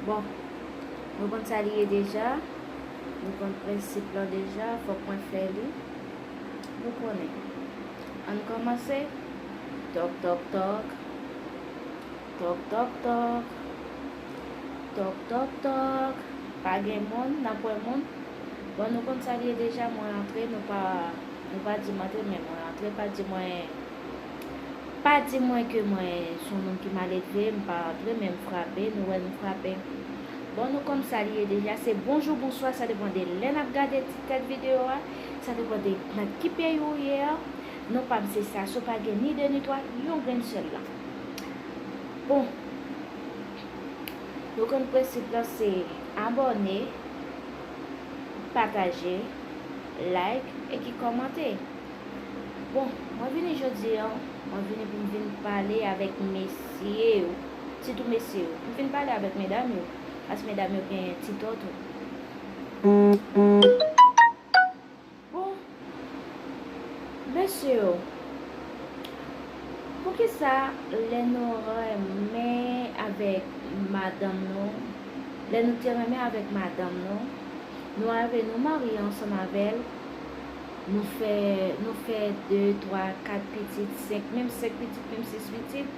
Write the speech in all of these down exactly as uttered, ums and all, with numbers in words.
Bon, nou konn sa li ye deja. Nou konn prensip lan deja. Fòk mwen fè li. Nou konnen. Ann kòmanse. Tòk, tòk, tòk. Tòk, tòk, tòk. Tòk, tòk, tòk. Pa gen moun, n ap wè moun. Bon, nou konn sa li ye deja, mwen antre, nou pa, nou pa di m antre, men mwen antre, pa di mwen, pa di mwen ke mwen se yon moun ki maledve, m pa antre, men m frape, nou wè m frape. Bon, nou konn sa li ye deja, se bonjou, bonswa, sa depann de lè n ap gade ti tèt videyo a, sa depann de nan ki peyi ou ye a. Non pa m se sa, si w pa gen ni de ni twa, yon grenn sèl la. Bon, nou konn prensip lan se abòne, pataje, like, epi kòmante. Bon, mwen vini jodi a, mwen vini pou m vin pale avèk mesye yo, sitou mesye yo. M vin pale avèk medam yo, paske medam yo gen ti tò tou. Bon, mesye yo, poukisa lè nou renmen avèk madanm nou, lè nou te renmen avèk madanm nou, nou rive nou marye ansanm avè l, nou fè, nou fè de, twa, kat pitit, senk, menm senk pitit, menm sis pitit,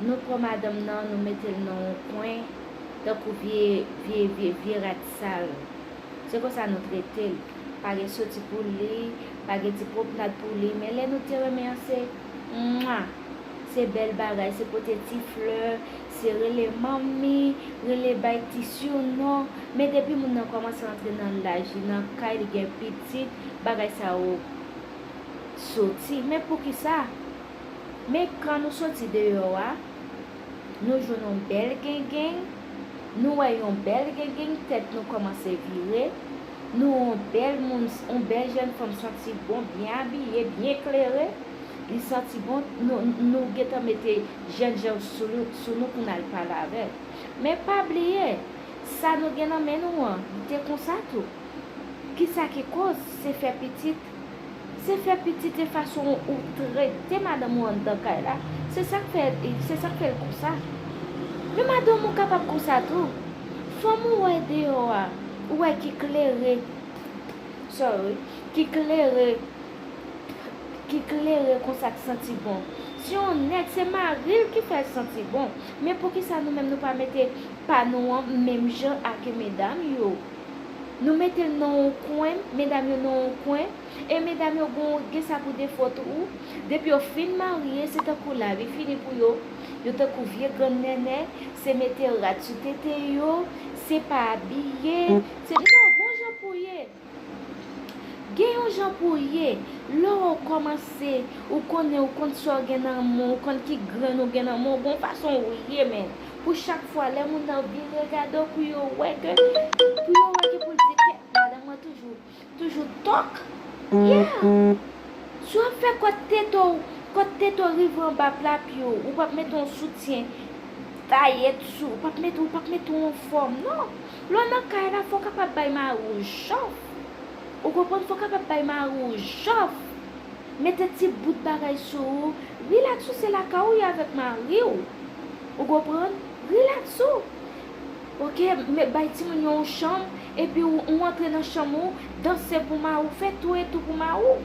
nou pran madanm nan, nou mete l nan yon kwen, tankou vye, vye, vye, vye rad sal. Se konsa nou trete l. Pa gen soti pou li, pa gen ti pwopnad pou li. Men lè nou te renmen an, se mwa! Se bèl bagay, se pote ti flè, se rele manmi, rele bay ti siwnon. Men depi moun nan kòmanse antre nan laj li, nan kay li, gen pitit, bagay sa yo soti. Men poukisa? Men kan nou soti deyò a, nou jwenn yon bèl gengeng, nou wè yon bèl gengeng, tèt nou kòmanse vire, nou yon bèl moun, yon bèl jèn fanm santi bon, byen abiye, byen klere, li santi bon, nou, nou gentan mete jènjan sou nou, sou nou pou n al pale avè l. Men pa bliye, sa nou gen nan men nou an, li te konsa tou. Kisa ki koz? Se fè pitit. Se fè pitit e fason ou trete madanm ou anndan kay la. Se sa k fè, se sa k fè l konsa. Men madanm ou kapab konsa tou. Fanm ou wè deyò a, ou wè ki klere. Sorry. Ki klere. Ki klere konsa, k santi bon. Se yon nèg, se mari l ki fè l santi bon. Men poukisa nou menm nou pa mete pa nou an menm jan ak medam yo? Nou mete l nan yon kwen, medam yo nan yon kwen, e medam yo gon, gen sa pou defo tou. Depi yo fin marye, se tankou lavi fini pou yo. Yo tankou vye grann nènè, se mete rad sou tete yo, se pa abiye, se non, gon jan pou ye. Gen yon jan pou ye, lè w kòmanse, ou konnen, ou konn sa w gen nan men w, ou konn ki grenn ou gen nan men w, gon fason ou ye, men pou chak fwa, lè moun nan vire gade w, pou yo wè ke, pou yo wè ke pou l di, kèt, madanm mwen toujou, toujou tòk. Yeah! Si w ap fè kòt tete w, kòt tete w rive anba pla pye w, ou p ap mete yon soutyen tayèt sou, ou p ap mete, ou p ap mete yon fòm, non. Lè w nan kay la, fò w kapab bay mari w jòf. Ou konprann? Fò w kapab bay mari w jòf. Mete ti bout bagay sou ou. Rilaks ou, se lakay ou ye avèk mari w. Ou konprann? Rilaks ou. Oke, men bay timoun yo yon chanm, epi ou, ou antre nan chanm ou, danse pou mari w, fè tou e tou pou mari w.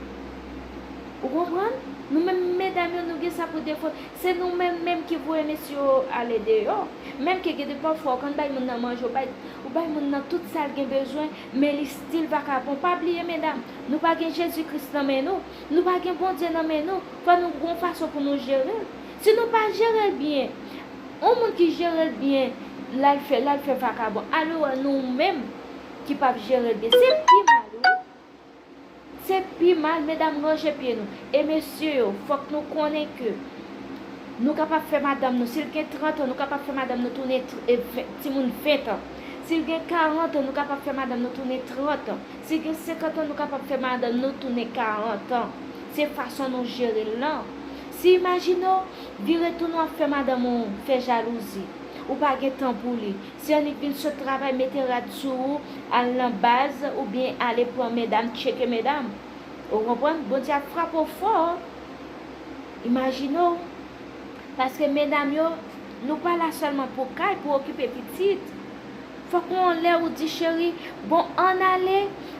Ou konprann? Nou menm medam yo, nou gen sa pou defo. Se nou menm menm ki voye mesye yo ale deyò. Menm ke gen de pafwa, ou konn bay moun nan manje, ou bay, ou bay moun nan tout sa l gen bezwen, men li still vakabon. Pa bliye, medam, nou pa gen Jezi Kris nan men nou. Nou pa gen Bondye nan men nou. Fò nou gon fason pou nou jere l. Si nou pa jere l byen, yon moun ki jere l byen, l al fè, l al fè vakabon. Ale wè nou menm ki p ap jere l byen. Se pi mal, wi. Se pi mal, medam, ranje pye nou. E mesye yo, fòk nou konnen ke nou kapab fè madanm nou, si l gen trant an, nou kapab fè madanm nou tounen tr-, e, ven-, timoun ven an. Si l gen karant an, nou kapab fè madanm nou tounen trant an. Si l gen senkant an, nou kapab fè madanm nou tounen karant an. Se fason nou jere l lan. Si imajine w, vire tounen w ap fè madanm ou fè jalouzi. Ou pa gen tan pou li. Si annik vin sot travay, mete rad sou ou, al nan baz, oubyen ale pran medam, tcheke medam. Ou konprann? Bondye ap frape w fò. Imajine w. Paske medam yo, Nou pa la sèlman pou kay, pou okipe pitit. Fòk yon lè ou di, cheri, bon, ann ale,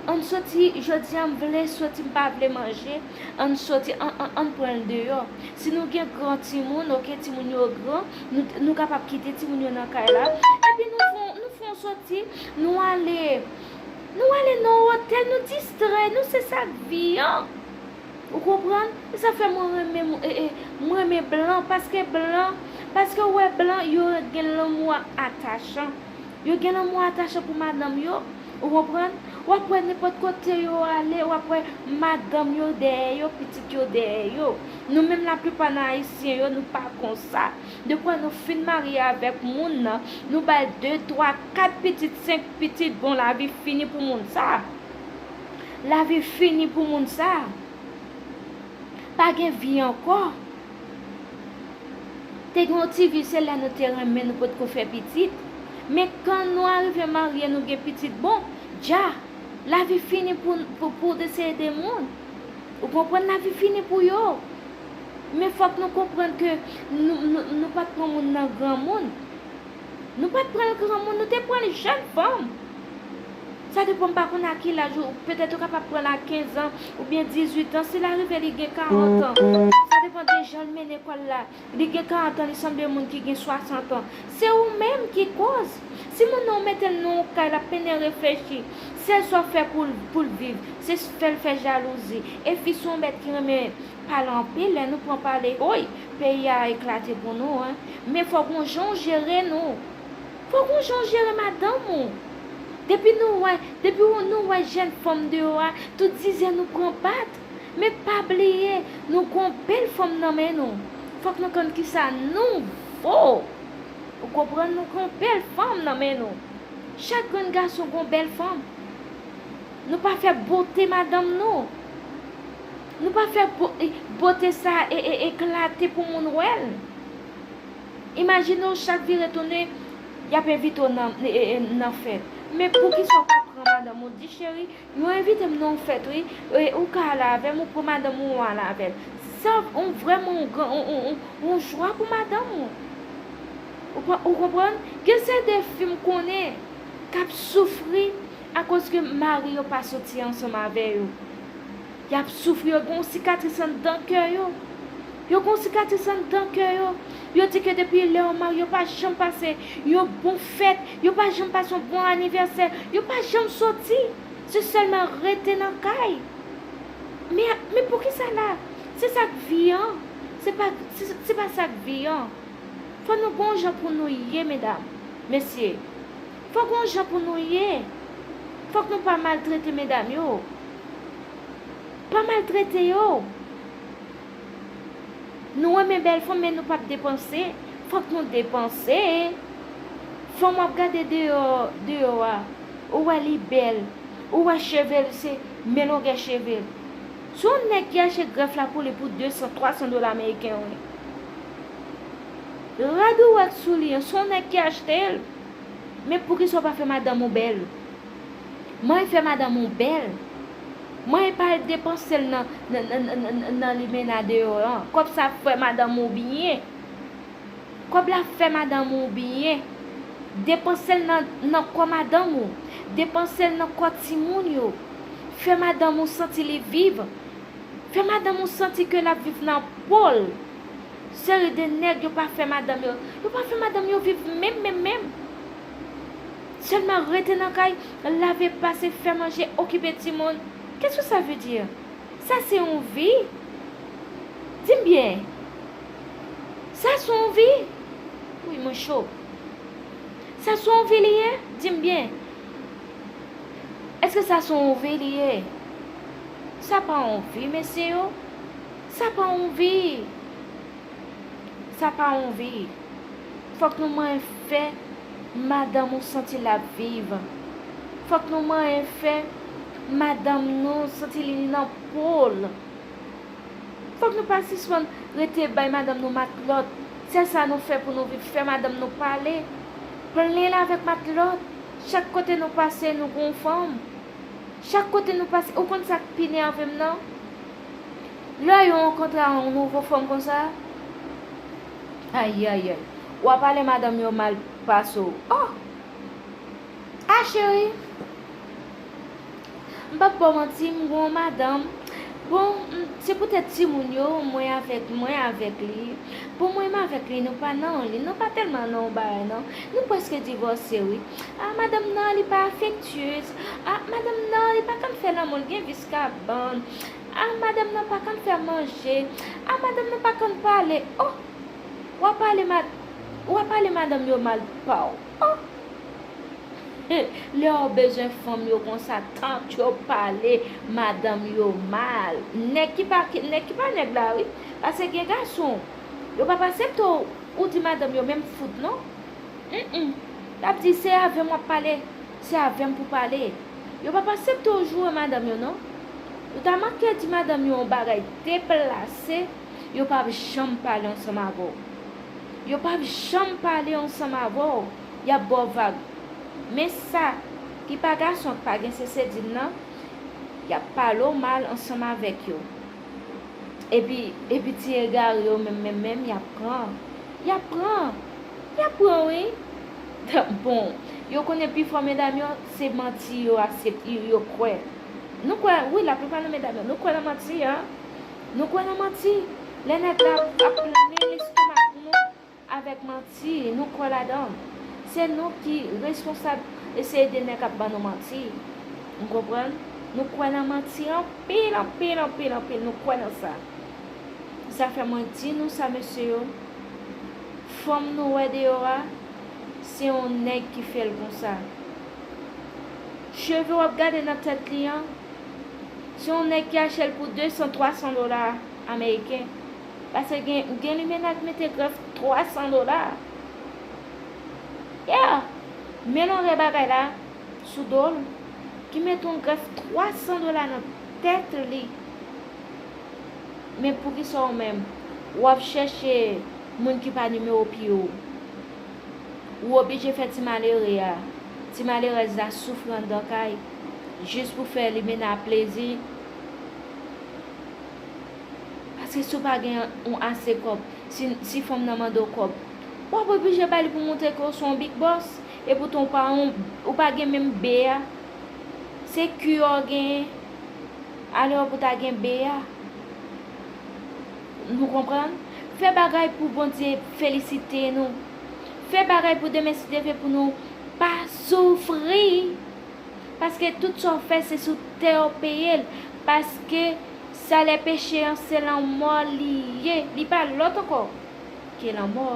ann soti, jodi a m vle soti, m pa vle manje, ann soti, ann, ann, ann pran l deyò. Si nou gen gran timoun, oke, timoun yo gran, nou, nou kapab kite timoun yo nan kay la, epi nou fè, nou fè yon soti, nou ale, nou ale nan otèl, nou distrè nou, se sa k vi an. Ou konprann? E sa fè mwen renmen, e, e, mwen renmen blan, paske blan, paske w wè blan, yo gen lanmou atachan. Yo gen lanmou atachan pou madanm yo, ou konprann? W ap wè nenpòt kote yo ale, w ap wè madanm yo dèyè yo, pitit yo dèyè yo. Nou menm laplipa nan Ayisyen yo, nou pa konsa. Depi nou fin marye avèk moun nan, nou bay de, twa, kat pitit, senk pitit, bon, lavi fini pou moun sa. Lavi fini pou moun sa. Pa gen vi ankò. Te gen yon ti vi, se lè nou te renmen, nou potko fè pitit. Men kan nou arive marye, nou gen pitit, bon, dja, lavi fini pou, pou, pou w te se ede moun. Ou konprann, lavi fini pou yo. Men fòk nou konprann ke nou, nou, nou pa t pran moun nan granmoun. Nou pa t pran l granmoun, nou te pran l jèn fanm. Sa depann, m pa konn a ki laj, ou petèt ou kapab pran l a kenz an oubyen dizuit an, si l arive li gen karant an. Sa depann de jan l mennen kò l la. Li gen karant an, li sanble moun ki gen swasant an. Se ou menm ki koz. Si moun nan ou mete l nan yon kay, l ap pennen reflechi. Sèl sa w fè pou l, pou l viv, se fè l fè jalouzi. E fi se yon bèt ki renmen pale anpil, lè nou pran pale, woy, peyi a eklate pou nou, en. Men fòk gon jan w jere nou. Fòk gon jan w jere madanm ou. Depi nou wè, depi w, nou wè jèn fanm deyò a, tout dizè nou pran pat. Men pa bliye, nou gon bèl fanm nan men nou. Fòk nou konn kisa nou vo. Ou konprann, nou gon bèl fanm nan men nou. Chak grenn gason gon bèl fanm. Nou pa fè bote madanm nou. Nou pa fè bo-, e, bote sa e, e, eklate pou moun wè l. Imajine w chak vire tounen, y ap envite w nan, e, e, e, nan fèt. Men poukisa w pa pran madanm ou, di, cheri, yo envite m nan yon fèt, wi, e, ou ka al avè m, ou pran madanm ou, ou al avè l. Sa yon vrèman yon gran, yon, yon, yon, yon jwa pou madanm ou. Ou pa, ou konprann? Gen seri de fi m konnen k ap soufri akoz ke mari yo pa soti ansanm avè yo. Y ap soufri, yo gen yon sikatris anndan kè yo. Yo gen yon sikatris anndan kè yo. Yo di ke depi lè yo marye, yo pa janm pase yon bon fèt, yo pa janm pase yon bon anivèsè, yo pa janm soti. Se sèlman rete nan kay. Men, men poukisa la? Se sa k vi an. Se pa, se, se pa sa k vi an. Fò nou gon jan pou nou ye, medam, mesye. Fò gon jan pou nou ye. Fòk nou pa maltrete medam yo. Pa maltrete yo. Nou renmen bèl fanm, men nou p ap depanse. Fòk nou depanse. Fanm w ap gade deyò, deyò a, ou wè li bèl, ou wè cheve l se men longè cheve l. Se yon nèg ki achte grèf la pou li pou de san, twa san dola ameriken, wi. Rad ou wè k sou li an, se yon nèg ki achte l. Men poukisa w pa fè madanm ou bèl? Mwen fè madanm ou bèl. Mwen pa al depanse l nan, nan, nan, nan, nan, nan limena deyò an. Kòb sa fè madanm ou byen. Kòb la fè madanm ou byen. Depanse l nan, nan kò madanm ou. Depanse l nan kò timoun yo. Fè madanm ou santi li viv. Fè madanm ou santi ke l ap viv nan po l. Seri de nèg yo pa fè madanm yo, yo pa fè madanm yo viv menm, menm, menm. Sèlman rete nan kay, lave, pase, fè manje, okipe timoun. Qu'est-ce que ça veut dire? Sa se yon vi? Di m byen. Sa se yon vi? Wi, mwen cho. Sa se yon vi li ye? Di m byen. Èske sa se yon vi li ye? Sa pa yon vi, mesye yo. Sa pa yon vi. Sa pa yon vi. Fòk nou manyen fè madanm ou santi l ap viv. Fòk nou manyen fè madanm nou santi li nan po l. Fòk nou pa sispann rete bay madanm nou matlòt. Sèl sa nou fè pou nou viv, fè madanm nou pale. Plenn l avèk matlòt. Chak kote nou pase, nou gon fanm. Chak kote nou pase, ou konn sa k pi nève m nan? Lè yo rankontre a yon nouvo fanm konsa, ayayay, W ap pale madanm yo mal pase w. Oh! Ah, cheri, m p ap ba w manti, m gon madanm. Bon, m, se poutèt timoun yo, mwen avèk, mwen avèk li. Bon, mwen, m avèk li, nou pa nan li, nou pa tèlman nan yon bagay, non. Nou prèske divòse, wi. Ah, madanm nan, li pa afektyez. Ah, madanm nan, li pa konn fè lanmou, li gen vis kabann. Ah, madanm nan pa konn fè manje. Ah, madanm nan pa konn pale. Oh! W ap pale mad-, w ap pale madanm yo mal pa w. Oh! Lè w bezwen fanm yo konsa, tant yo pale madanm yo mal. Nèg ki pa, nèg ki pa nèg la, wi. Paske gen gason, yo p ap aksepte w, ou di madanm yo menm fout, non. Mm, mm. L ap di, se avè m w ap pale, se avè m pou pale. Yo p ap aksepte w joure madanm yo, non. Ou ta manke di madanm yo yon bagay deplase, yo p ap janm pale ansanm avè w. Yo p ap janm pale ansanm avè w. Y ap ba w vag. Men sa ki pa gason k pa gen sese di l nan, y ap pale w mal ansanm avèk yo. Epi, epi ti egare yo menm, menm, menm, y ap pran. Y ap pran. Y ap pran, wi. Bon, yo konnen pifò medam yo, se manti yo aksepte, yo, yo kwè. Nou kwè, wi, laplipa nan medam yo, nou kwè nan manti, an. Nou kwè nan manti. Lè nèg la ap plen lestomak nou, avèk manti, nou kwè ladan l. Se nou ki responsab eseye de nèg ap ban nou manti. Ou konprann? Nou kwè nan manti anpil, anpil, anpil, anpil. Nou kwè nan sa. Sa fè mwen di nou sa, mesye yo. Fanm nou wè deyò a, se yon nèg ki fè l konsa. Cheve w ap gade nan tèt li an, se yon nèg ki achte l pou de san, twa san dola ameriken. Paske gen, gen limena k mete grèf twa san dola. Yeah! Men lonè bagay la sou do l, ki mete yon grèf twa san dola nan tèt li. Men poukisa w menm, w ap chèche moun ki pa nimewo pye w? Ou oblije fè ti malere a, ti malerèz la soufri anndan kay, jis pou fè limena plezi. Paske si w pa gen yon ase kòb, si, si fanm nan mande w kòb, w ap oblije ba li pou montre ke w se yon big boss. Epoutan w pa yon, ou pa gen menm be a. Se ki w genyen. Alò pou ta gen be a. Nou konprann? Fè bagay pou Bondye felisite nou. Fè bagay pou demen si Dye vle pou nou pa soufri. Paske tout sa w fè se sou tè w peye l. Paske salè peche an se lanmò li ye. Li pa lòt ankò ke lanmò.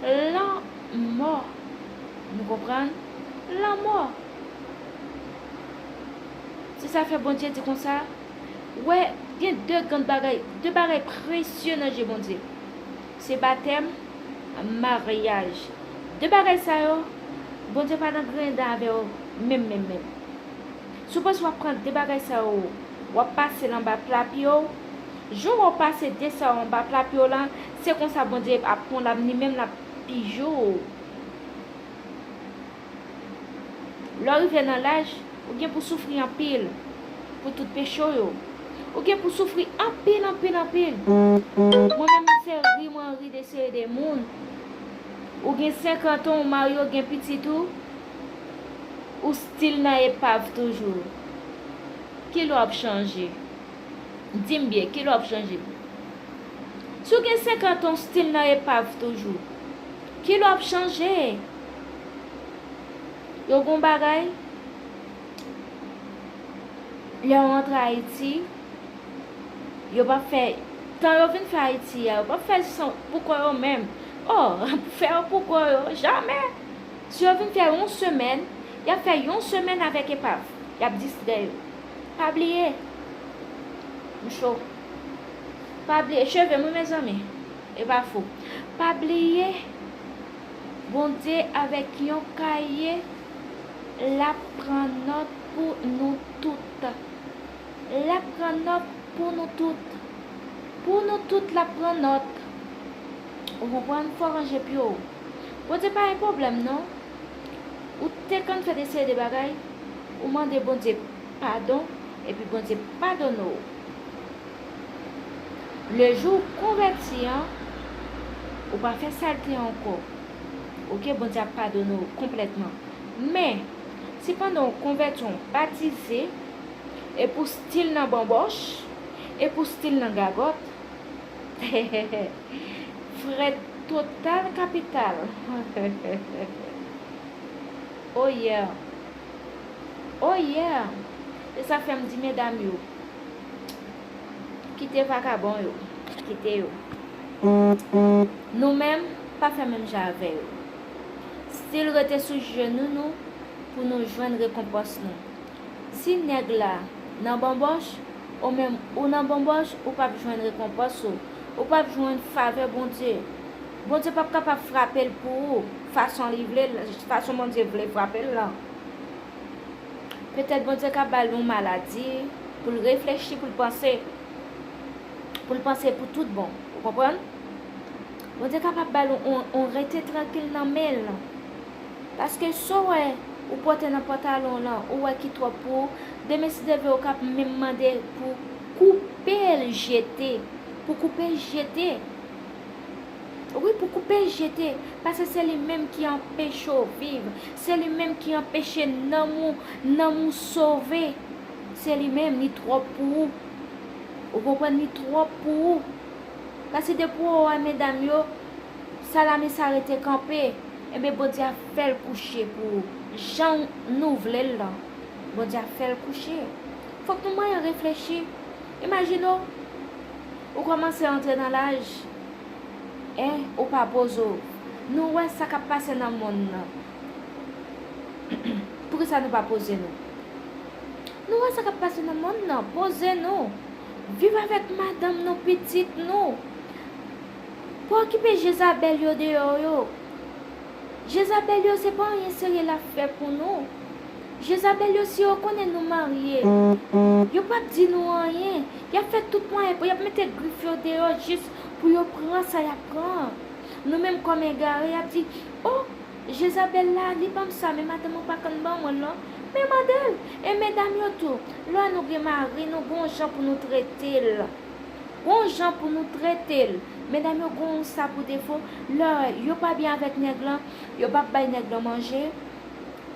Lanmò. Nou konprann? Lanmò. Se sa fè Bondye di konsa, wè, gen de grann bagay, de bagay presye nan je Bondye. Se batèm, maryaj. De bagay sa yo, Bondye pa nan griyen dan avè yo menm, menm, menm. Si w panse w ap pran de bagay sa yo, w ap pase l anba pla pye w, jou w pase de sa yo anba pla pye w lan, se konsa Bondye ap pran w, l ap ni menm l ap pije w. Lè w rive nan laj, ou gen pou soufri anpil pou tout peche w yo. Ou gen pou soufri anpil, anpil, anpil. Mwen menm, se ri mwen ri de seri de moun. Ou gen senkant an, ou marye, ou gen pitit ou, ou still nan epav toujou. Kilè w ap chanje? Di m byen, kilè w ap chanje? Si w gen senkant an, w still nan epav toujou, kilè w ap chanje? Yo gon bagay, lè w rantre Ayiti, yo p ap fè, tan yo vin fè Ayiti a, yo p ap fè san, pou kò yo menm. Oh, pou fè yo pou kò yo, jamè! Si yo vin fè yon semèn, y ap fè yon semèn avèk epav. Y ap distrè yo. Pa bliye. M cho. Pa bliye. Cheve m, wi, mezanmi. E pa fou. Pa bliye, Bondye avèk yon kaye, l ap pran nòt pou nou tout. L ap pran nòt pou nou tout. Pou nou tout, l ap pran nòt. Ou konprann? Fò w ranje pye w. Bondye pa gen pwoblèm, non. Ou te konn fè de seri de bagay, ou mande Bondye padon, epi Bondye padone w. Lejou w konvèti an, Ou pa fè salte ankò. Oke, Bondye ap padone w konplètman. Men, si pandan w konvèti, w batize, e pou stil nan banbòch, e pou stil nan gagòt, frèt total kapital. Oh yeah. Oh yeah. E sa fè m di medam yo, kite vakabon yo. Kite yo. Nou menm, pa fè menm jan avè yo. Stil rete sou jenou nou pou nou jwenn rekonpans nou. Si nèg la nan banbòch, ou menm ou nan banbòch, ou p ap jwenn rekonpans ou. Ou p ap jwenn favè Bondye. Bondye p ap kapab frape l pou ou fason li vle l, fason Bondye vle frape l lan. Petèt Bondye ka ba l yon maladi pou l reflechi, pou l panse, pou l panse pou tout bon. Ou konprann? Bondye kapab ba l yon, yon rete trankil nan men l. Paske sa w wè ou pote nan pantalon w lan, ou wè ki twòp pou ou, demen si Dye vle, ou k ap menm mande pou koupe l jete. Pou koupe l jete. Wi, pou koupe l jete. Paske se li menm ki anpeche w viv. Se li menm ki anpeche nanm ou, nanm ou sove. Se li menm, li twòp pou ou. Ou konprann, li twòp pou ou. Paske depi w wè medam yo, salami sa rete kanpe, enben Bondye ap fè l kouche pou ou. Jan nou vle l lan, Bondye ap fè l kouche. Fòk nou manyen reflechi. Imajine w, ou kòmanse antre nan laj, en, ou pa poze w. Nou wè sa k ap pase nan monn nan. Poukisa nou pa poze nou? Nou wè sa k ap pase nan monn nan. Poze nou. Viv avèk madanm nou, pitit nou. Pa okipe Jezabèl yo deyò yo. Jezabèl yo, se pa anyen serye l ap fè pou nou. Jezabèl yo, si yo konnen nou marye, yo p ap di nou anyen. Y ap fè tout mwayen pou y ap mete grif yo deyò jis pou yo pran sa y ap pran. Nou menm kòm egare, y ap di, o, Jezabèl la, li ban m sa, men madanm mwen pa konn ban mwen l non. Men mande l. E medam yo tou, lè nou gen mari, nou gon jan pou nou trete l. Gon jan pou nou trete l. Medam yo gon sa pou defo, lè yo pa byen avèk nèg lan, yo p ap bay nèg lan manje,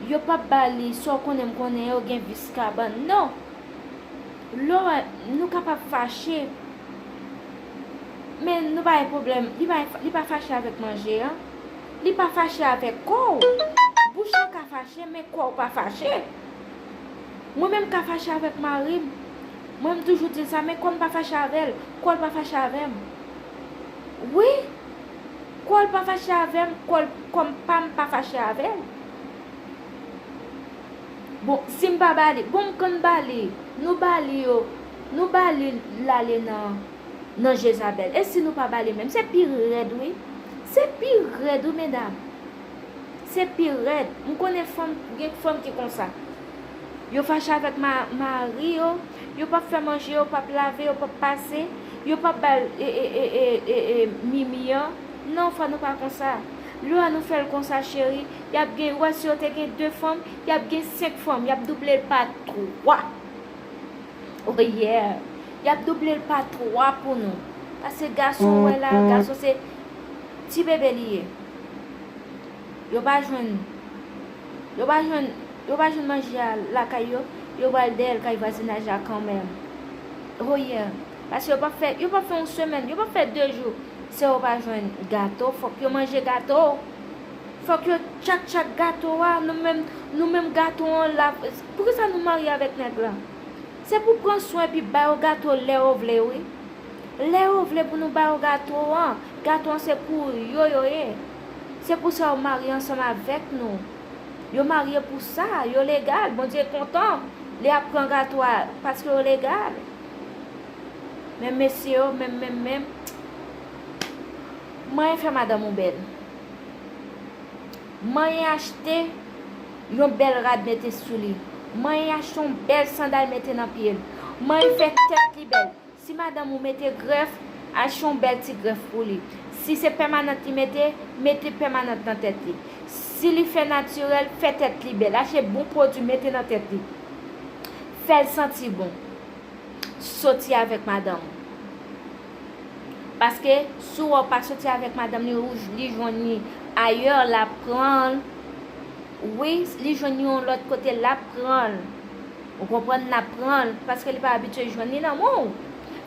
yo p ap ba li sa w konnen m konnen yo gen vis kabann. Non! Lè nou kapab fache, men nou pa gen pwoblèm. Li pa, li pa fache avèk manje an. Li pa fache avèk kò w. Bouch lan ka fache, men kò w pa fache. Mwen menm ka fache avèk mari m. Mwen m toujou di l sa, men kò m pa fache avè l. Kò l pa fache avè m. Wi, kò l pa fache avè m, kò l, kò m pa m pa fache avè l. Bon, si m pa ba li, bon, m konn ba li. Nou ba li yo. Nou ba li l ale nan, nan Jezabèl. E si nou pa ba li menm? Se pi rèd, wi. Se pi rèd, wi, medam. Se pi rèd. M konnen fanm, gen fanm ki konsa. Yo fache avèk ma-, mari yo. Yo p ap fè manje, yo p ap lave, yo p ap pase. Yo p ap ba l, e, e, mimi an. Non, fò nou pa konsa. Lè nou fè l konsa, cheri, y ap gen, ou wè si yo te gen de fanm, y ap gen senk fanm, y ap double l pa twa. Oh yeah! Y ap double l pa twa pou nou. Paske gason, ou wè la, gason se ti bebe li ye. Yo pa jwenn, yo pa jwenn, yo pa jwenn manje a lakay yo, yo pral dèyè l kay vwazinaj la kanmenm. Oh yeah! Paske yo p ap fè, yo p ap fè yon semèn, yo p ap fè de jou san yo pa jwenn gato. Fòk yo manje gato. Fòk yo tchak tchak gato a. Nou menm, nou menm gato an la. Poukisa nou marye avèk nèg la? Se pou pran swen epi ba yo gato lè yo vle, wi. Lè yo vle pou nou ba yo gato an, gato an se pou yo yo ye. Se pou sa yo marye ansanm avèk nou. Yo marye pou sa, yo legal. Bondye kontan lè y ap pran gato a, paske yo legal. Men mesye yo, menm, menm, menm, manyen fè madanm ou bèl. Manyen achte yon bèl rad mete sou li. Manyen achte yon bèl sandal mete nan pye l. Manyen fè tèt li bèl. Si madanm ou mete grèf, achte yon bèl ti grèf pou li. Si se pèmanant li mete, mete pèmanant nan tèt li. Si li fè natirèl, fè tèt li bèl. Achte bon pwodui mete nan tèt li. Fè l santi bon. Soti avèk madanm ou. Paske si w pa soti avèk madanm li, ou li jwenn li ayè, l ap pran l. Wi, li jwenn li yon lòt kote, l ap pran l. Ou konprann, l ap pran l, paske li pa abitye jwenn li nan men w.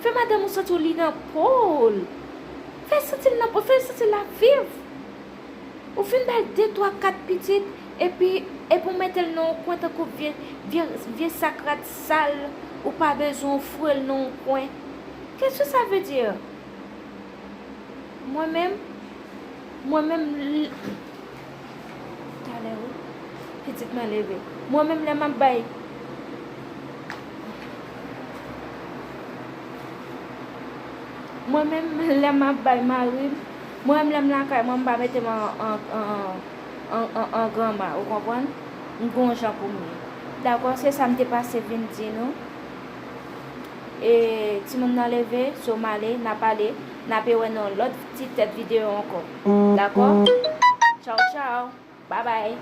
Fè madanm ou santi w li nan po l. Fè l santi l nan po l, fè l santi l ap viv. Ou fin ba l de, twa, kat pitit, epi, epi w mete l nan yon kwen tankou vye, vye, vye sak rat sal, ou pa bezwen, w foure l nan yon kwen. Qu'est-ce que ça veut dire? Mwen menm, mwen menm, l-, talè wi, pitit mwen leve. Mwen menm lè m ap bay, mwen menm lè m ap bay mari m, mwen menm lè m lakay mwen, m pa mete m an, an, an, an, an, an granma, ou konprann? M gon jan pou m ye. Dakò, se sa m te pase vin di nou. E timoun nan leve, so m ale, n ap pale, n ap wè nan lòt ti tèt videyo ankò. Dakò? Tchaw, tchaw. Babay.